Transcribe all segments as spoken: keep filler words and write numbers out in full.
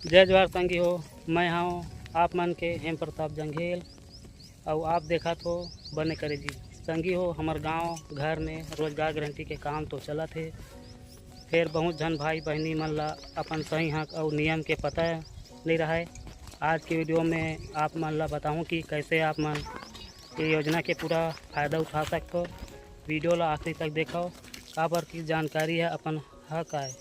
जय जोहार संगी हो, मैं हूँ आप मन के हेम प्रताप जंघेल, अउ आप देखत हो बने करे जी। संगी हो, हमर गांव घर में रोजगार गारंटी के काम तो चलत हे, फेर बहुत झन भाई बहिनी मन ला अपन सही हक अउ नियम के पता नहीं रहय। आज के वीडियो में आप मन ला बताऊं कि कैसे आप मन ये योजना के पूरा फायदा उठा सकथो। वीडियो ला आखिरी तक देखो, काबर की जानकारी है अपन हक आय।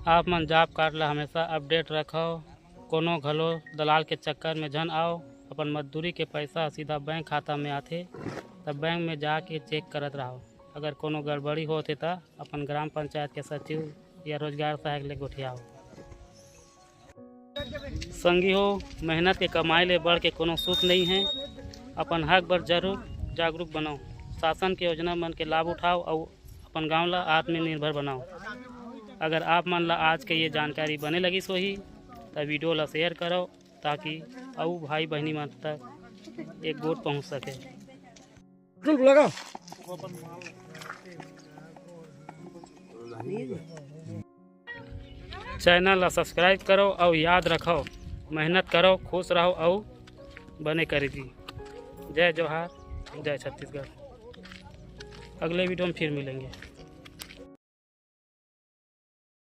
आप मन जॉब कार्ड ला हमेशा अपडेट रखव, कोनो घलो दलाल के चक्कर में झन आव। अपन मजदूरी के पैसा सीधा बैंक खाता में आथे, त बैंक में जाके चेक करत रहव। अगर कोनो गड़बड़ी होत हे, त अपन ग्राम पंचायत के सचिव या रोजगार सहायक ले गोठियाव। संगी हो, मेहनत के कमाई ले बढ़ के कोनो सुख नहीं है। अपन हक बर जरूर जागरूक बनव। शासन के योजना मन के लाभ उठाव अउ अपन गांव ला आत्मनिर्भर बनाव। अगर आप मन ला आज के ये जानकारी बने लगिस होही, त वीडियो ला शेयर करव, ताकि अउ भाई बहिनी मन तक एक गोठ पहुंच सके। तुम लगा। चैनल ला सब्सक्राइब करो अउ याद रखो, मेहनत करो, खुश रहो अउ बने करे जी। जय जोहार, जय छत्तीसगढ़। अगले वीडियो में फिर मिलेंगे।